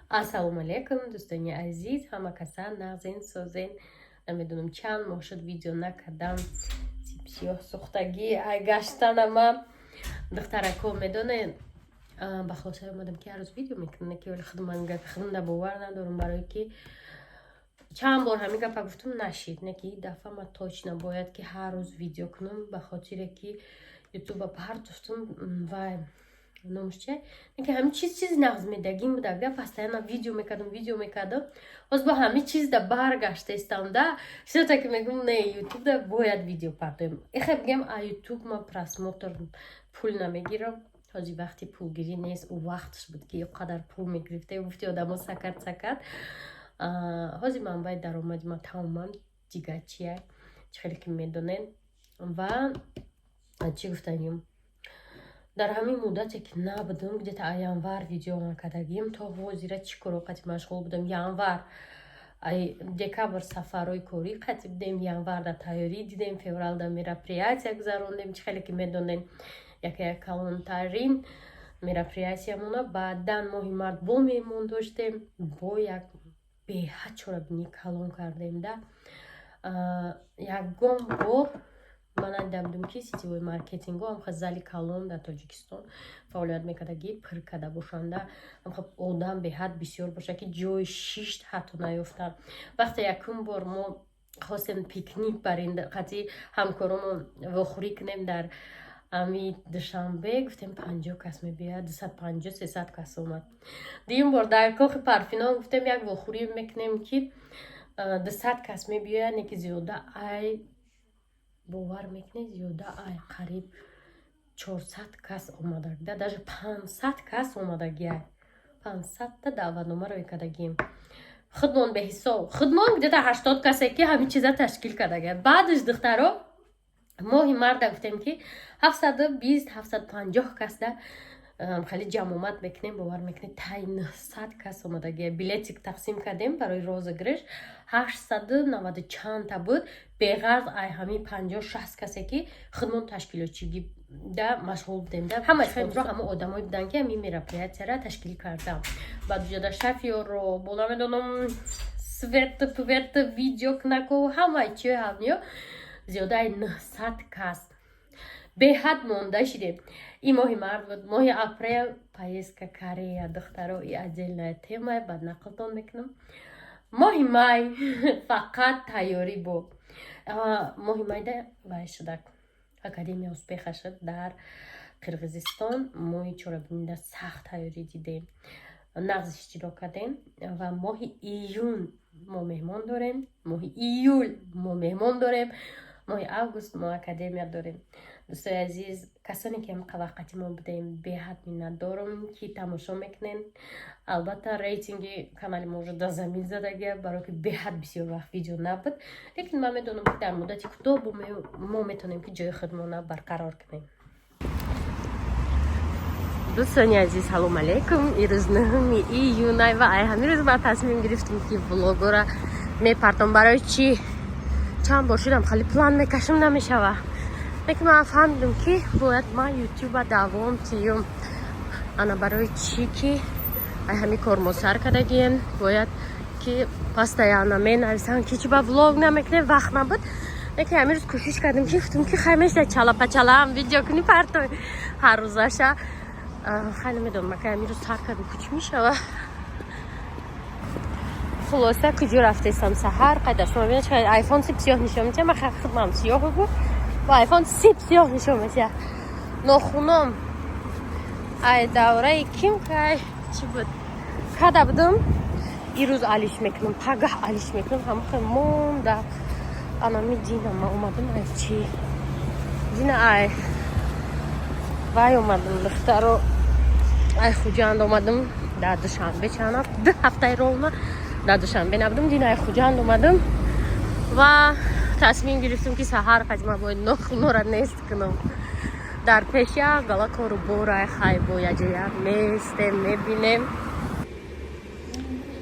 Ассалому алайкум, дӯстони азиз, ҳама каса нағзен, созен. Намедонам, чанд моҳ шуд, видео накардам. Сипсиёҳ сӯхтагӣ ай гаштанама. Духтарако, медонед, ба хулосае омадам, ки ҳар рӯз видео мекунам, ки вале худам ҳамин гапи худам да бовар надорам, барое ки чанд бор ҳамин гапа гуфтум, нашид. Не ки дафъа ма точно бояд ки ҳар рӯз видео кунам, ба хотире ки ютуба партофтум ва номаш чи, ки ҳамин чиз чизи нағз медагим буда. Га постоянно видео мекардам, видео мекардам. Ҳоз бо ҳамин чиз да баргаштаистам да, всё-таки мегӯм, не, ютуб да бояд видео партоем. Ихе бигем, а ютуб ма просмотр пул намегирам. Ҳози вақти пулгирӣ нест. Ӯ вақтш буд, ки қадар пул мегирифта, гуфти одамо сакат сакат. Ҳози манбаи даромади ма тамоман дига чия, чӣ хеле ки медонед. Ва чӣ гуфтанем, дар ҳамин муддате ки набудам, где-то январ видео накардагим то ҳозира, чӣ коро қати машғул будам? Январ, декабр сафарҳои корӣ қати будем, январда тайёрӣ дидем, февралда мероприятия гузарондем, чӣ хеле ки медонем, яке як калонтарин мероприятиямона. Баъдан моҳи март бо меҳмон доштем, бо як беҳад чорабинӣ калон кардем да. Ягон бор ман надида будем, ки сетевой маркетингҳо ҳамха зали калон дар Тоҷикистон фаъолият мекардагӣ пир карда бошанда, ҳамха одам беҳад бисёр боша, ки ҷои шишт ҳатто наёфтанд. Вақте якум бор мо хостем пикник барин, қатъи ҳамкоромон вохӯрӣ кунем дар ами Душанбе, гуфтем, 50 кас мебиёяд, 250, 300 кас омад. Дуюм бор дар кохи Парфинон гуфтем, як вохӯрӣ мекунем, ки 200 кас мебиёяд, не ки зиёда ай, бовар мекунед, зиёда ай қариб 400 кас омадагида, даже 500 кас омадагиай. 500-та даъватнома рӯй кардагим. Худмон беҳисоб, худмон где-то 80 касе, ки ҳамин чиза ташкил кардага. Баъдаш, духтаро, моҳи марда гуфтем, ки 720, 750 касда хеле ҷамъомад мекунем. Бовар мекунед, тай 900 кас омадагия. Билетик тақсим кардем барои розыгрыш, 890 чандта буд. Беғарз ай ҳамин 50, 60 касе, ки худмон ташкилотчигӣ да машғул будем да, ҳама ҳама одамое буданд, ки ҳамин мероприятияра ташкил кардам. Баъд уҷода шофёро бо намедонам, свет пвет, видео кнако, ҳамаи чиё ҳамиё, зиёдаи 900 кас, беҳад монда шидем. Ин моҳи март буд. Моҳи апрел поездка Корея, духтаро, и отдельная тема, баъд нақлтон мекунам. Моҳи май фақат тайёрӣ бо моҳи майда вай шудак, Академия успеха шуд дар Қирғизистон. Моҳи чорабинида сахт тайёрӣ дидем, нағз иштирок кардем. Ва моҳи июн мо меҳмон дорем, моҳи июл мо меҳмон дорем, моҳи август мо академия дорем. Дӯстои азиз, касоне ки ҳамқа вақти мо будем, беҳад миннатдорум, ки тамошо мекунем. Албатта, рейтинги канали мо уже да замин задагия, барое ки беҳад бисёр вақт видео набуд, лекин ман медонам, ки дар муддати кӯтоҳ мо метавонем, ки ҷои худмона барқарор кунем. Дӯстони азиз, салом алейкум! Ирӯз 9-ми июнай ва ай ҳамин рӯз ман тасмим гирифтем, ки влогора мепартом. Барои чӣ? Чанд бор шудам, хеле план мекашам, намешава. Лекин ман фаҳмидам, ки бояд ман ютуба давом тиюм. Ана барои чӣ, ки ай ҳамин кор мо сар кардагием, бояд ки постоянно менависам, ки чи ба влог намекунем, вақт набуд. Лекин ҳамин рӯз кӯшиш кардем, ки гуфтем, ки хай мешда, чалапачалаам видео кунӣ, партой ҳаррӯзаша. Хай, намедонам, ака ҳамин рӯз сар кардем, куч мешава. Хулоса, куҷо рафтесам? Саҳар қайда шумо бинед, айфон сип сиёҳ нишон метиҳам. Ман худмам сиёҳ буд, бо айфон сип сиёҳ нишон метиҳам. Нохуном ай давраи ким кай чӣ буд, када будам. Ирӯз алиш мекунам, пагаҳ алиш мекунам, ҳамахе монда. Анами дина ма омадам, ай чӣ дина, ай вай омадам, духтаро, ай Хуҷанд омадам. Дар Душанбе чанд ду ҳафтаи ровно дар Душанбе набудам. Дина ай Хуҷанд омадам ва тасмим гирифтам, ки саҳар қадима бояд нохунора нест кунам. Дар пеш як гала кору борай, хай, бо яҷоя местем, мебинем.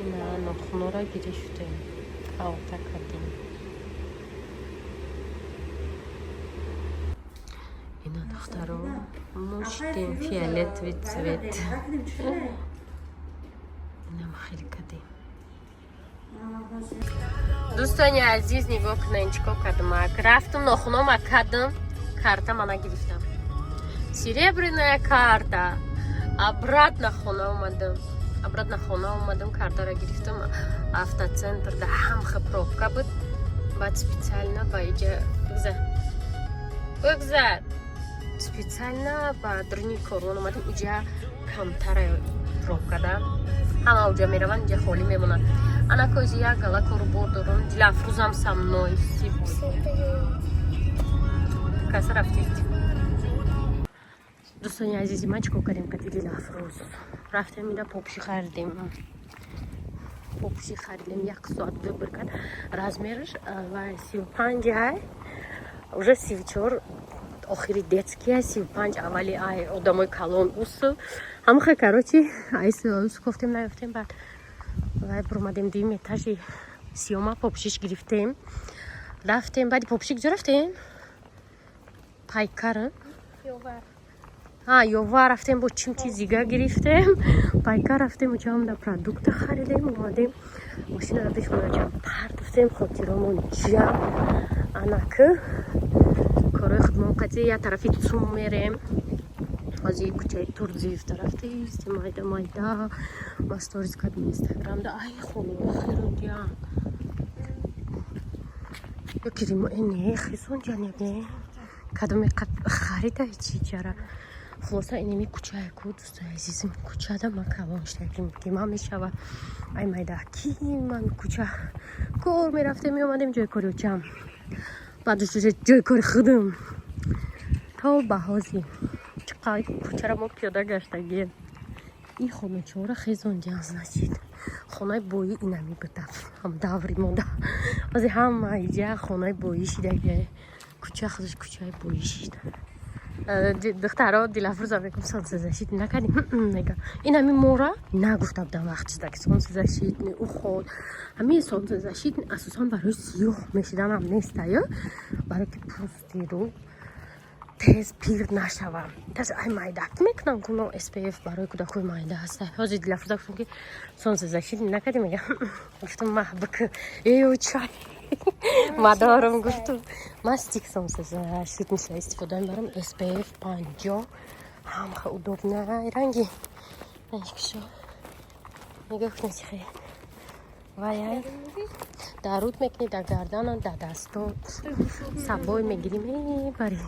Ина нохунора гирифтем, калта кардем. Ина, духтаро, мо шидем, фиолетовый цвет. Инам хеле кадем. Дӯстони азиз, нигоҳ кунед, чӣ кор кардам. Рафтам, нохунома кардам, карта мана гирифтам, серебряная карта. Обратно хона омадам, обратно хона омадам, картаро гирифтам. Автоцентр да ҳамха пробка буд. Баъд специально ба иҷа бигзар, бигзар, специально ба дуруни корвон омадем. Иҷа камтара пробка да, ҳама уҷа мераванд, иҷа холӣ мемонад. Ана кози як гала кору бор дорам. Дилафрӯзам со мной. Каса рафтид. Дӯстони азизи ман, чӣ кор кардем? Қати Дилафрӯз рафтем, ида попши харидем, попши харидем. Як соат выбор кард. Размераш ва 35 ай, уже 34 охири детский, 35 аввали ай одамои калон усу ҳамаха. Короче, айс кофтем, наёфтем. Баъд вай буромадем дуюм этажи сиёма, попшиш гирифтем, рафтем. Баъди попши куҷо рафтем? Пайкар, Ёва рафтем, бо чим чизига гирифтем. Пайкар рафтем, учамда продукта харидем, омадем, мошинара бишмонача партофтем, хотиромон ҷам. Анак корои худмон қати я тарафи ЦУМ мерем. Ҳозир кӯчаи Турдиев тарафтаистем. Майда майда ма сторис кардем Инстаграмда. Ай, хонума хирондиям ё киримо не хисондиан, не кадоме харида чи чара. Хулоса, инеми кӯчае ку, дӯстои азизим, кӯчада ман калон шудагим, ки ман мешава ай майда ки ман кӯча кор мерафтем, меомадем, ҷои кори очам, баъдаш уже ҷои кори худам то ба ҳозир. Чиқар кӯчара мо пиёда гаштагием. Ин хоначаҳоро хезондиан, значит, хонаи боӣ инами буда ҳам даври мода. Ҳозир ҳама иҷа хонаи боӣ шидаги, кӯча худаш кӯчаи боӣ шида. Духтаро, Дилафрӯза мегум, солнцезащитный накардим, мега, ин ҳами мора нагуфта будам вақт шуда ки солнцезащитный уход. Ҳамин солнцезащитный асосан барои сиёҳ мешиданам неста ё барои ки пӯсти рӯ тез пир нашавам. Даже ай майдак мекунам куно, SPF барои кӯдакҳои майда ҳаста. Ҳозир Дилафрӯза гуфтам, ки солнцезащитный накардим, мега. Гуфтам, маҳ бик эё чай мадорам, гуфтам, ман стик солнцезащитный ша истифода мебарам, SPF 50, ҳамха удобно. Ранги кушо, нигоҳ кунед, чихе вай дар рут мекунӣ, дар гардана, дар дасто сабой мегирӣ, мебарӣ.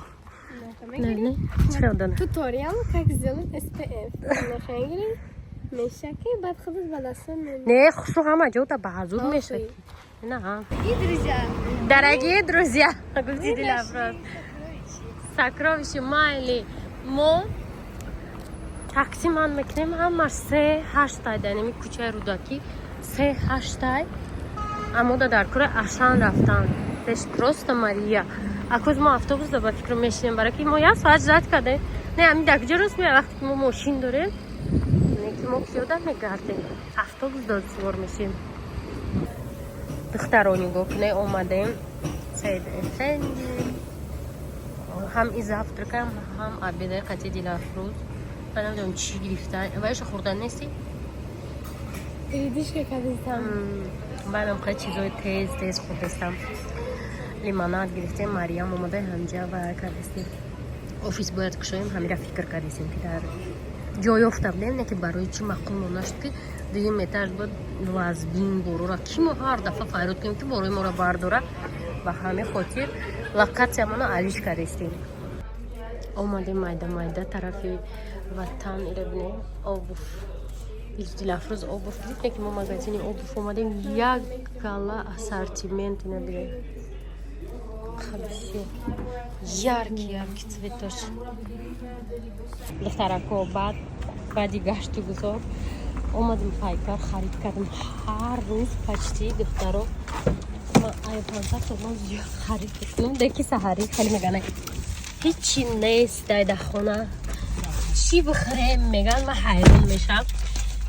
Не, не, чиро дона? Туториал, как сделать SPF. Нахангри, мешаки, баъд худат ба даста. Не, хусу ҳама ҷота ба ҳазур мешаки. На. Дорогие друзья. Дорогие друзья, гуфти Дилафроз. Сокровище майли. Мо такси ман мекунем, ҳамаш 3,8-тай, дар ними кӯчаи Рӯдакӣ 3,8-тай. Амода дар кура Ашан рафтан. Пеш просто Мария. Акоз мо автобус да ба фикр мешинем, барои ки мо як соат ждать кардем. Не, ами дар куҷо рост меяд, вақте ки мо мошин дорем, не ки мо пиёда мегардем. Автобус да сувор мешем. Духтаро, нигоҳ кунед, омадем Саид Эфенди. Ҳам и завтракам, ҳам обедаи қати Дилафрӯз. Ман намедонам, чӣ гирифта. Ваёша хӯрдан нестӣ? Передышка кардистам. Манам қай чизои тез тез хӯрдастам. Лимонад гирифтем, Мариям омада ҳамҷа ва кардастем. Офис бояд кушоем, ҳамира фикр кардастем, ки дар ҷой ёфта будем, не ки барои чӣ маъқул мо нашуд, ки дуюм этаж буд, вазбин борора ки мо ҳар дафъа файрод кунем, ки борои моро бардора. Ба ҳамин хотир локатсиямоно алиш кардастем. Омадем майда майда тарафи Ватан. Ира бинем, обувь. Дилафрӯз обувь гирифт, не ки мо магазини обувь омадем, як гала ассортимент. Ина бинем, бисёр яркий, яркий цветош. Духтарако, баъд баъди гашту гузор омадем Пайкар, харид кардем. Ҳар рӯз почти, духтаро, ман ай 500 сомон зиёд харид мекунам. Деки саҳарӣ хеле мегана, ҳичи нест дай дар хона, чӣ бихӯрем, меган. Ман ҳайрон мешавам.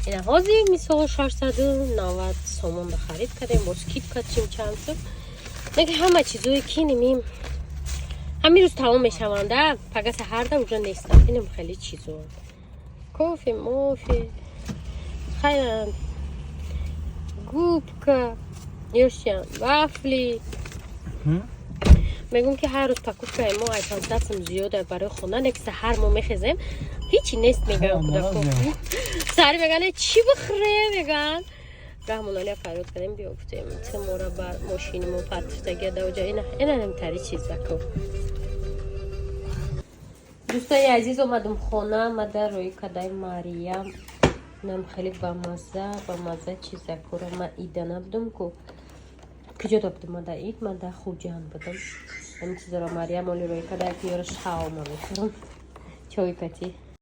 Ина ҳозир мисол 690 сомон да харид кардем, бо скидка чим чанд шуд. Мега, ҳама чизое ки немим ҳамин рӯз тамом мешаванда, пага саҳарда уже нестам. Инам хеле чизо, кофе мофе, хайр. Губка, ёшиям, вафли. Мегӯм, ки ҳар рӯз покупкаи мо ай 15 сум зиёда барои хона. Не ки саҳар мо мехезем, ҳичи нест, мегӯям. Кӯдако саҳари мегӯян: «Чӣ бихӯре?» мегӯян. Раҳмоналия фарёд кардем, биё, гуфтем, тимора бар мошини мо партифтагия даоҷа. Ина намтари чизако. Дӯстони азиз, омадум хона. Мада рӯи кадай Мариям нам хеле бамаза бамаза чизакора. Ма ида набудум ку, куҷо будум? Ма да ид, ма да Хуҷанд будум. Ҳамин чизаро Мариям оли рӯи кадай, ки ёра шавма мехӯрам чой кати.